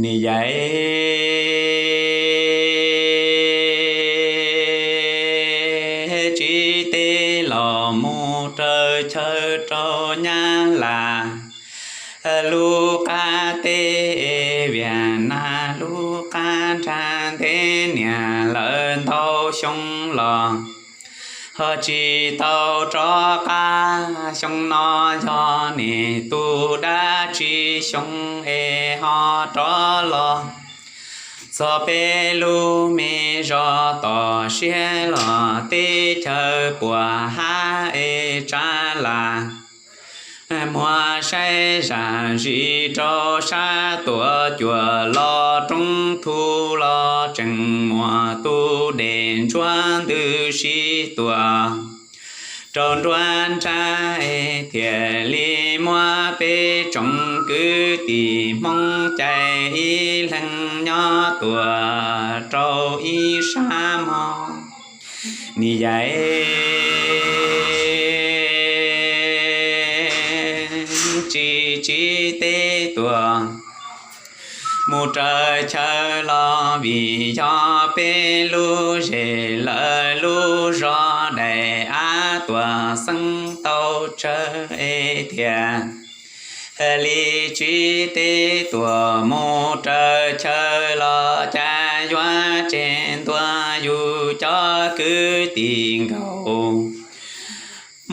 Niam yais, tsis teb los mus raws chaw rau Nyab Laj, lub qab teb Viaj Nam lub qab nrag ntev niam lawv ntau xyoo los ho tsis tau rov qab. Xyoo no yog niam tus dab tsi xyoo es ho rov los txog peb lub me zos tom siab los teb chaws puas hab es tsav las. Muab saib zam zis rau sab tuam cuam los roob thu los tseem muaj tus dej ntsuab ntws sib tua rau nruab nrab es thiaj li muab peb tsoom kwv tij Hmoob cais ib leeg nyob tuaj rau ib sab mog. Niam yais, tsis tsis teb tuaj mus raws chaw los vim yog peb lub zej lawv lub zos daim av tuam xeeb tau tsawg es thiaj li tsis teb tuaj mus raws chaw los cas yuav tseg ntua yus cov kwv tij nkaus.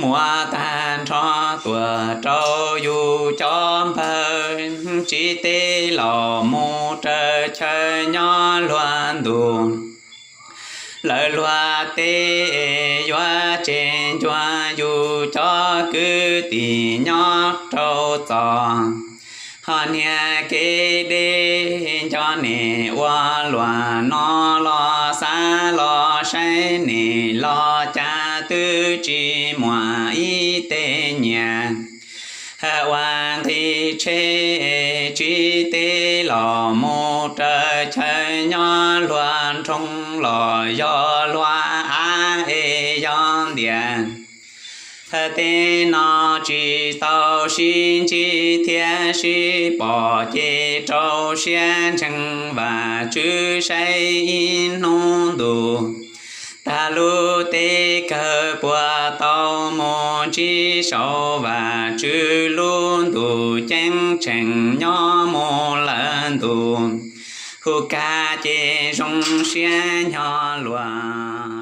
Muab tag nrho tuaj rau yus cov npawg, tsis teb los mus raws chaw nyob luag ntus. Lawv luag teb yuav tseg ncua yus cov kwv tij nyob rau txom. Ho niag kev deb nco niam ua luaj no los xav los saib niam los cas twb tsis muaj ib teg nyiaj ua nqi tsheb, tsis teb los mus raws chaw nyob luag nroog los yog luag av es yog ntiaj teb no tsis tau sib ntsib thiab sib pom ces rau siab ntseeg Vajtswv saib ib hnub ntuj tag lub teb kawg puas tau mus ntsib saum Vajtswv lub ntuj ceeb tsheej nyob mus lawm ntu. Hu kag ces zoo siab nyob luag.